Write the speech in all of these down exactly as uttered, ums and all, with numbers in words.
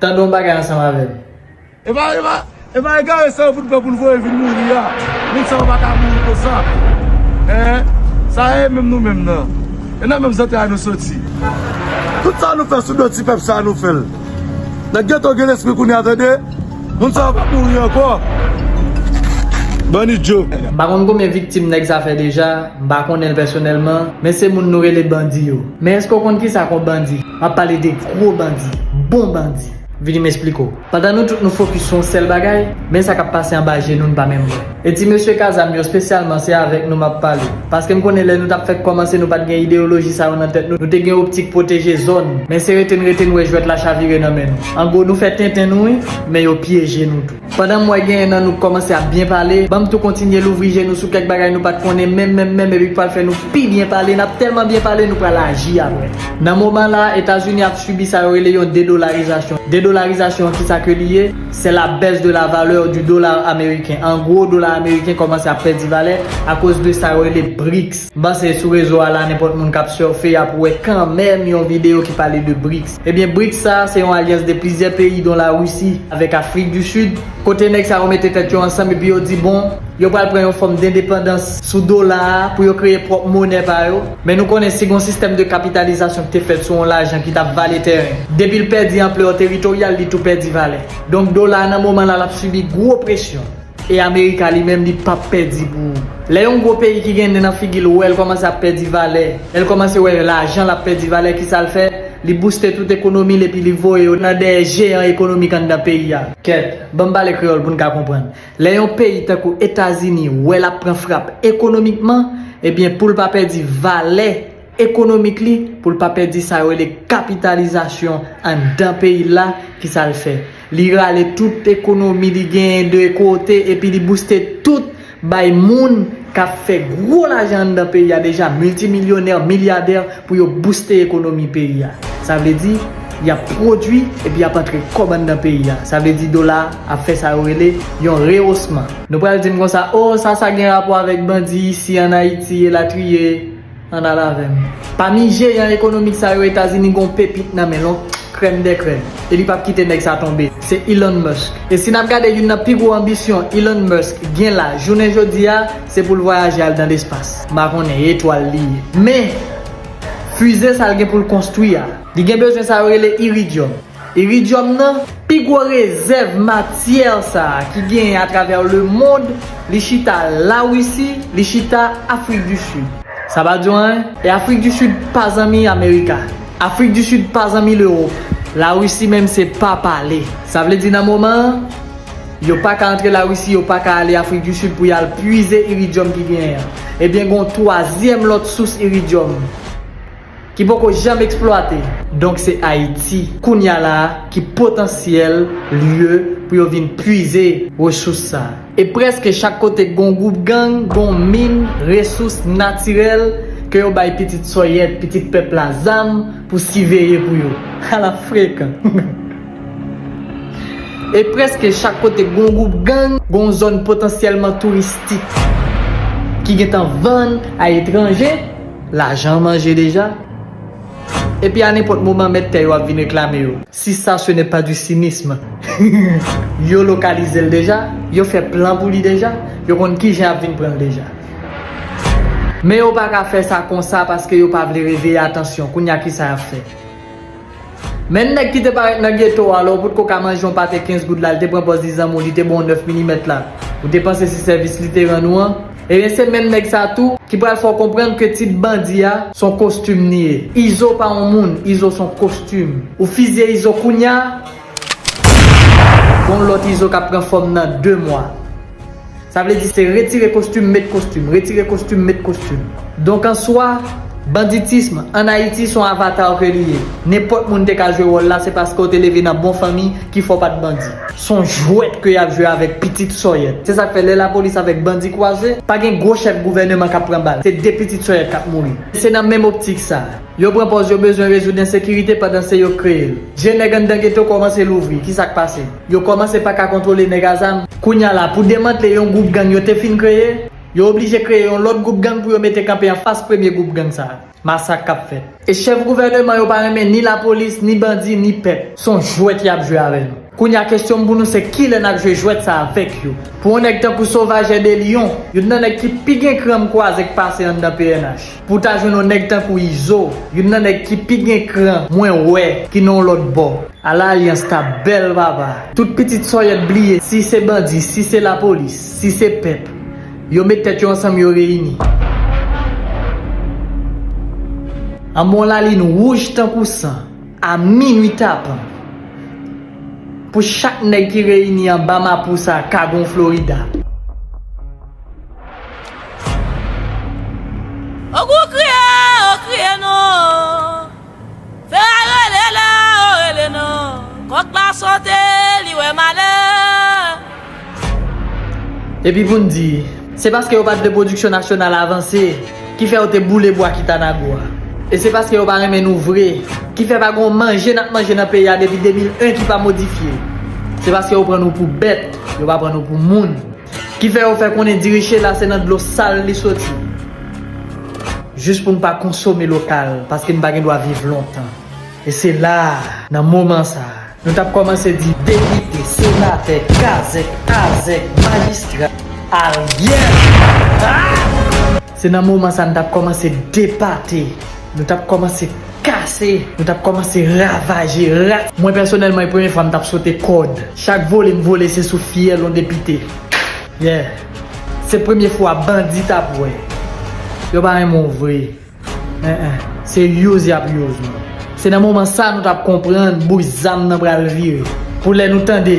Tande yon bagay ansanm avè m. E pa, e pa, e pa egare sa yo fout pran pou l voye vin mouri a. Moun sa yo pa ka mouri konsa. Hein? Sa e menm nou menm nan. E nan menm zantray nou soti. Tout sa nou fè sou do ti pèp sa nou fè l. Nèg geto gen lespri kounye a tande. Moun sa yo p ap mouri ankò. Bann idyo. M pa konn konbyen viktim nèg sa fè deja, m pa konnen l pèsonèlman, men se moun nou rele bandi yo. Men èske w konn kisa k yon bandi? M ap pale de gwo bandi, bon bandi. Vini m esplike w. Pandan nou tout nou fokis sou yon sèl bagay, men sa k ap pase anba je nou n pa menm wè. E ti mesye k a zam yo espesyalman se avèk nou m ap pale. Paske m konnen lè nou t ap fèk kòmanse nou pa t gen ideyoloji sa yo nan tèt nou, nou te gen optik pwoteje zòn. Men se rete n rete n wè jwèt la chavire nan men nou. An gwo nou fè tenten nou wi, men yo pyeje nou tou. Pandan m wè genyen nan nou k kòmanse ap byen pale, ban m tou kontinye louvri je nou sou kèk bagay nou pa t konnen menm menm menm epi k pral fè nou pi byen pale, n ap tèlman byen pale nou pral aji apre. Nan moman la, Etazini ap sibi sa yo rele yon dedolarizasyon. Dedolarizasyon an kisa ke li ye? C'est la baisse de la valeur du dollar américain. An gwo, dola ameriken kòmanse ap pèdi valè akoz de sa yo rele brics. M panse sou rezo a la nenpòt moun k ap surfe ap wè kanmenm yon videyo ki pale de brics. Ebyen brics sa a se yon alyans de plizyè peyi dont la Russie avèk Afrik di Sid, kote nèg sa yo mete tèt yo ansanm epi yo di bon, yo pral pran yon fòm dendepandans sou dola a pou yo kreye pwòp monè pa yo. Men nou konnen si gon sistèm de kapitalizasyon ki te fèt sou yon lajan ki t ap vale tèren, depi l pèdi anplè teritoryal li tou pèdi valè. Donk dola a nan moman la l ap sibi gwo presyon. E Amerika li menm li p ap pèdi pou ou. Lè yon gwo peyi ki gen nen nan figi l wè l kòmanse ap pèdi valè, lè l kòmanse wè lajan l ap pèdi valè kisa l fè? Li bouste tout ekonomi l epi li voye yo nan dèyè jeyan ekonomik anndan peyi a. Kèt, ban m pale kreyòl pou n ka konprann. Lè yon peyi tankou Etazini wè l ap pran frap ekonomikman, ebyen pou l pa pèdi valè ekonomik li pou l pa pèdi sa yo rele kapitalizasyon anndan peyi l la, kisa l fè? Li rale tout ekonomi li genyen de kote epi li bouste tout bay moun k ap fè gwo lajan anndan peyi a deja, miltimilyonè, milyadè, pou yo bouste ekonomi peyi a. Sa vle di, y ap pwodui epi y ap antre kòb anndan peyi a. Sa vle di dola a ap fè sa yo rele yon rewosman. Nou pral di m konsa, o sa sa gen rapò avèk bandi isi ann Ayiti elatriye. Ann al avè m. Pami jeyan ekonomik sa yo Etazini gon pepit nan men l, yon crème de crème. E li p ap kite nèg sa tonbe. Se Elon Musk. E si n ap gade youn nan pi gwo anbisyon Elon Musk gen la jounen jodi a, se pou l vwayaje al nan lespas. M pa konnen etwal li ye. Men, fize sa l gen pou l konstwi a, li gen bezwen sa yo rele iridyòm. Iridyòm nan, pi gwo rezèv matyè sa a ki genyen atravè lemonn, li chita Larisi, li chita Afrik di Sid. Sa pa di w anyen? E Afrik di Sid pa zanmi Amerika. Afrik di Sid pa zanmi Lewòp. Larisi menm se pa pale. Sa vle di nan moman an, yo pa ka antre Larisi, yo pa ka ale Afrik di Sid pou y al pwize iridyòm ki genyen an. Ebyen, gen yon twazyèm lòt sous iridyòm ki poko janm eksplwate. Donk se Ayiti, kounya la a, ki potansyèl lye pou yo vin pwize resous sa a. E prèske chak kote gon gwoup gang, gon min, resous natirèl ke yo bay pitit sòyèt, pitit pèp la zam pou siveye pou yo. Ala frekan! E prèske chak kote gon gwoup gang, gon zòn potansyèlman touristik ki gentan vann a etranje, lajan manje deja. Epi a nenpòt moman mèt tè yo ap vin reklame yo. Si sa ce n'est pas du cynisme. Yo lokalize l deja, yo fè plan pou li deja, yo konn kijan y ap vin pran l deja. Men yo pa ka fè sa konsa paske yo pa vle reveye atansyon, kounya kisa y ap fè? Men nèg ki te parèt nan geto a, lè w potko ka manje yon pate kenz goud la, li te pran pòz li zanmi w, li te ba w nèf milimèt la. Ou te panse se sèvis li te rann ou an? Ebyen se menm nèg sa tou ki pral fè w konprann ke tit bandi a se yon kostim li ye. Izo pa yon moun, Izo se yon kostim. Ou fizye Izo kounya, gon lòt Izo k ap pran fòm nan de mwa. Sa vle di se retire kostim, met kostim, retire kostim, met kostim. Donk an swa, banditism ann Ayiti se yon avatar ke li ye. Nenpòt moun te ka jwe wòl la, se paske w te leve nan bon fanmi ki fè w pa t bandi. Se yon jwèt ke y ap jwe avèk pitit sòyèt. Se sa k fè lè lapolis avèk bandi kwaze, pa gen gwo chèf gouvèneman k ap pran bal. Se de pitit sòyèt k ap mouri. Se nan menm optik sa. Yo pran pòz yo bezwen rezoud ensekirite pandan se yo k kreye l. Je nèg anndan geto kòmanse louvri. Kisa k pase? Yo kòmanse pa ka kontwole nèg a zam. Kounya la, pou demantle yon gwoup gang yo te fin kreye, yo oblije kreye yon lòt gwoup gang pou yo mete kanpe anfas premye gwoup gang sa a. Masak k ap fèt. E chèf gouvèneman yo pa renmen ni lapolis, ni bandi, ni pèp. Se yon jwèt y ap jwe avè nou. Kounye a, kesyon m pou nou se kilè n ap jwe jwèt sa avèk yo? Pou yon nèg tankou Sauvage de Lion, youn nan nèg ki pi gen kran m kwaze k pase anndan P N H. Pou w ta jwenn yon nèg tankou Izo, youn nan nèg ki pi gen kran mwen wè ki nan yon lòt bò. Ala alyans t ap bèl, papa. Tout pitit sòyèt bliye, si se bandi, si se lapolis, si se pèp, yo met tèt yo ansanm, yo reyini. Anba yon lalin wouj tankou san, a minwi tapan, pou chak nèg ki reyini anba mapou sa, Kagon Florida. Ogou kriye, o kriye non. Fè a rele la, o rele non. Kòk la sote, li wè malè. Epi pou n di, se paske yo pa t vle pwodiksyon nasyonal avanse ki fè yo te boule bwa Kitanago a. E se paske yo pa renmen nou vre ki fè pa gen yon manje n ap manje nan peyi a depi de mil en ki pa modifye. Se paske yo pran nou pou bèt, yo pa pran nou pou moun. Ki fè yo fè konnen diri Chela se nan dlo sal li soti. Jis pou n pa konsome lokal, paske n pa gen dwa viv lontan. E se la a, nan moman sa a, nou t ap kòmanse di depite, senatè, kazèk, azèk, majistra, alyè. Ah! Se nan moman sa a n t ap kòmanse depate, nou t ap kòmanse kase, nou t ap kòmanse ravaje, rat. Mwen pèsonèlman, e premye fwa m t ap sote kòd. Chak vole m vole, se sou fyèl yon depite. Yeah. Se premye fwa bandi t ap wè. Yo pa renmen w vre. En, en. Se use y ap use nou. Se nan moman sa a nou t ap konprann bouch zam nan pral vire. Pou lè nou tande,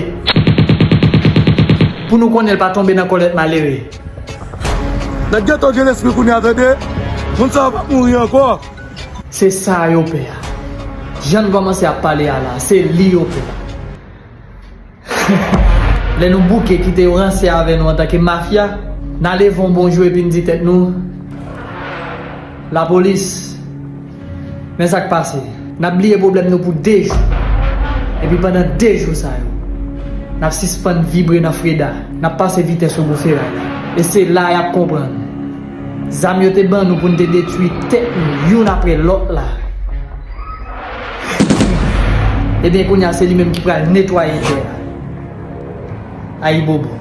pou nou konnen l pa tonbe nan kòlèt malere. Nèg geto gen lespri kounye a, tande. Moun sa yo p ap mouri ankò. Se sa yo pè a. Jan n kòmanse ap pale a la, se li yo pè a. Lè nou bouke kite yo ranse avè nou antanke mafya, n a leve yon bon jou epi n di tèt nou, lapolis, men sa k pase. N ap bliye pwoblèm nou pou de jou. Epi pandan de jou sa yo, n ap sispann vibre nan freda. N ap pase vitès sou bou feray la. E se la y ap konprann. Zam yo te ban nou pou n te detwi tèt nou youn apre lòt la. Ebyen, kounye a, se li menm ki pral netwaye tè a. Ayibobo.